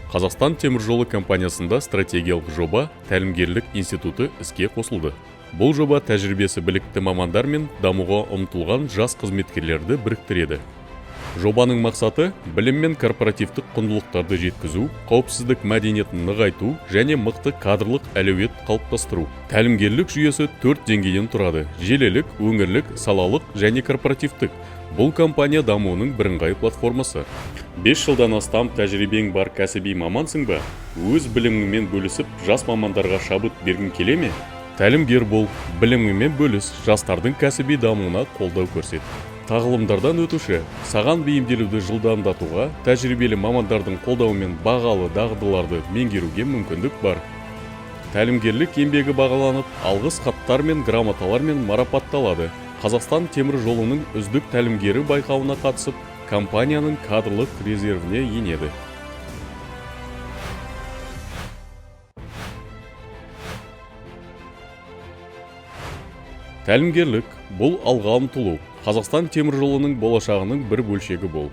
Қазақстан темір жолы компаниясында стратегиялық жоба тәлімгерлік институты іске қосылды. Бұл жоба тәжірибесі білікті мамандар мен дамуға ұмтылған жас қызметкерлерді біріктіреді. Жобаның мақсаты білім мен корпоративтік құндылықтарды жеткізу, қауіпсіздік мәдениетін нығайту және мықты кадрлық әлеует қалыптастыру. Тәлімгерлік жүйесі төрт деңгейден тұрады: желілік, өңірлік, салалық және корпоративтік. Бұл компания дамуының бірыңғай платформасы. 5 жылдан астам тәжірибең бар кәсіби мамансың ба? Өз біліміңмен бөлісіп, жас мамандарға шабыт бергің келе ме? Тәлімгер бол, біліміңмен бөліс, жастардың кәсіби дамуына қолдау көрсет. Тағылымдардан өтуші, саған бейімделуді жылдамдатуға, тәжірибелі мамандардың қолдауымен бағалы дағдыларды меңгеруге мүмкіндік бар. Тәлімгерлік еңбегі бағаланып, алғыс хаттар мен грамоталармен марапатталады. Қазақстан темір жолының үздік тәлімгері байқауына қатысып, компанияның кадрлық резервіне енеді. Тәлімгерлік – бұл алға ұмтылу. Қазақстан темір жолының болашағының бір бөлшегі бол.